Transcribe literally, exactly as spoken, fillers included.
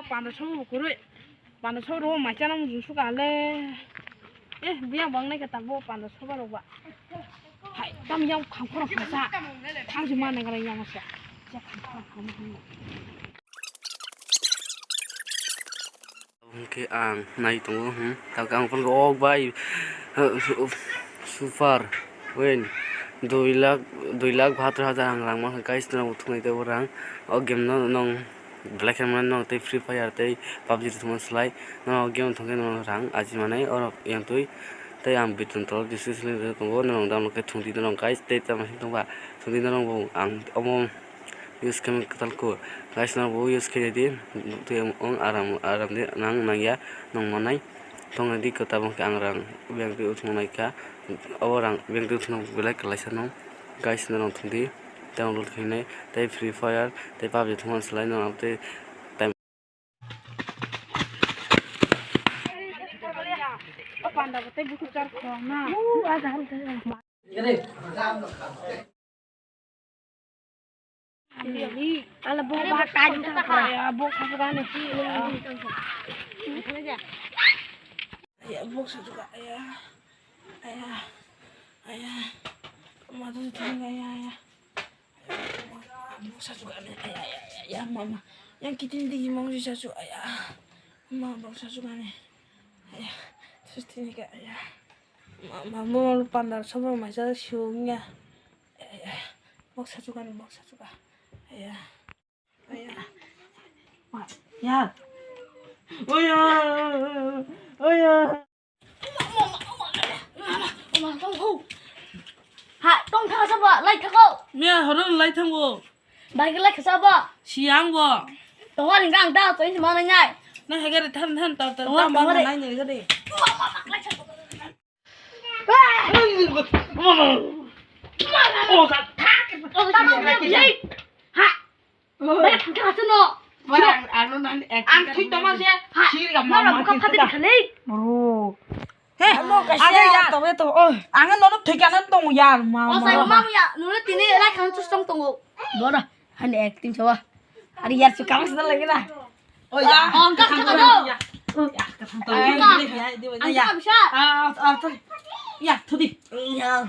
Panda sobo bo kwrwi. Panda sobo rw mai chana mujung suka le. Eh, biya bang nai ka tabo panda sobo rw ba. Hai, tam yang khang khoro khasa. Thang si ma nang ra yang sa. Sa khang khoro khang. Hwnkhe ang nai tongo, hmm, tak ang phone kok bai, super win, dui lakh, dui lakh bahator hajar ang rang mankha, guys, norok bo thungnai tei bo rang, o game no nong belai khe mano nong tei Free Fire tei PUBG thwngma slai, norok game thwngkhe norok rang aji manai, orok yang twi tei ang biton tolo description link tongo, norok download khe thwngdi norok, guys, tei tamo sing tongba thwngdi norok bo ang omo. Use khe kwtal kho. Guys, no bo use khe di. Twi ang aram, aram di nang nangya, nang manai. Tong di kwtal bo khe ang rang bank twi uthung nai kha. Abo rang bank twi uthung belai kwlaisa no. Guys, no rang thung di. Download khe nai. Tei Free Fire, tei PUBG thung man slai no, tei time. O panda bo tei buku char khong na. Ala bo ba ta ju ta pa ya bo sa ga ne si. Ya bo sa ju ga ya. Aya. Aya. Ma tu tu ga ya ya. Bo sa ju ga ne. Aya ya ya ya mama. Yang kitin di mong ji sa ju aya. Ma bo sa ju ga ne. Aya. Terus tini ga aya. Ma ma mo pandar sobo mai sa siung ya. Boksa chuka ni boksa chuka. Aya. Aya. Ya. Oya. Oya. Ha, tong thang sa ba, lai thang ko. Miya horo lai thang bo. Bai lai khasa ba. Siang bo. Tong ari gang da, to in ma nai nai. Na hegare than than ta ta. Tong ari, tong ari. Nai nai gade. Ang thwi tongma se, siriga mama buka phadi khani. Bro. He, ano kaisa ya, to to. Ang nono thwi kana tong yar mama. O sai mama ya, nono tini lai khan chustom tongo. Bora, hani acting chawa. Ari yar chu kamas na lagi na. Oh ya. Oh, ang ka ka do. Ya, ka thang to. Ya, ya, ya, ya. Ang ka bisa. Ah, ah, ah, to. Ya, thudi. Ya.